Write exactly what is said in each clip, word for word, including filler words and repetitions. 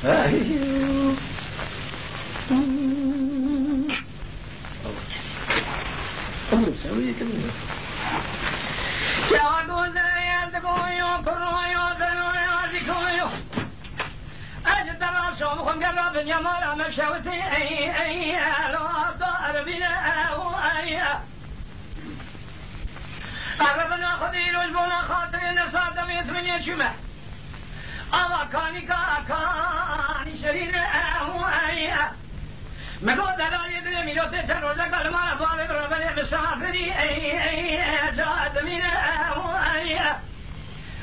Ay. Oğlum, sen uyuyakın mı? Kağıdın deriyazı koyuyor, kuruyor, dönüyor, yıkılıyor. Acı taraf soğuk, garabın yamara meşevti, ey, ey, ey, lo, dar bile, ey, ey, ey. Arabana xwedî roj bona xatirê nefsa demê min yê çûme. Ava kanîka kanî şerîne ew ey. Me got delalê dilê mîrotê çend rojeka li mala bavê bi rebenê misafirî ey ey ey ca demîne ew ey.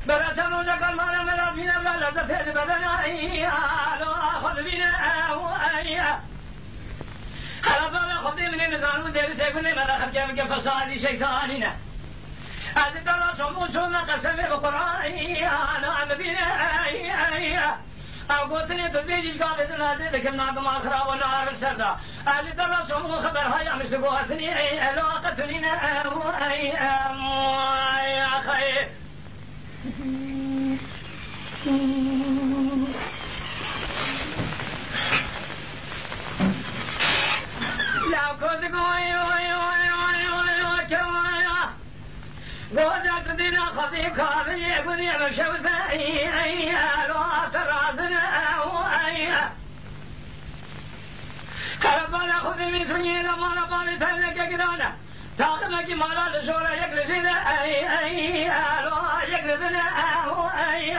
Bera çend rojeka li mala me razîne bela destê li bedena ey alo xwe dibîne ew ey. Hela bala Xwedê min ê nizanim û dêrî sêgunê me re xelkê bike fesadî şeytanî ne. Ez ê dera somû çûme qesemê bi Qur'anî ana em bibîne ey ey. Ew gotinê tu bêjî gavê din ez ê dikim nagima xirab û narin ser da. Ez ê dera somû xeber haya min ji gotinî ey elo qetunîne ew ey em ey axayê. Qerebala xwe bimî tuniyê de mala balê tevleke girane. Taximekî mala li jora yek li jê de ey ey alo yek li din e ew ey.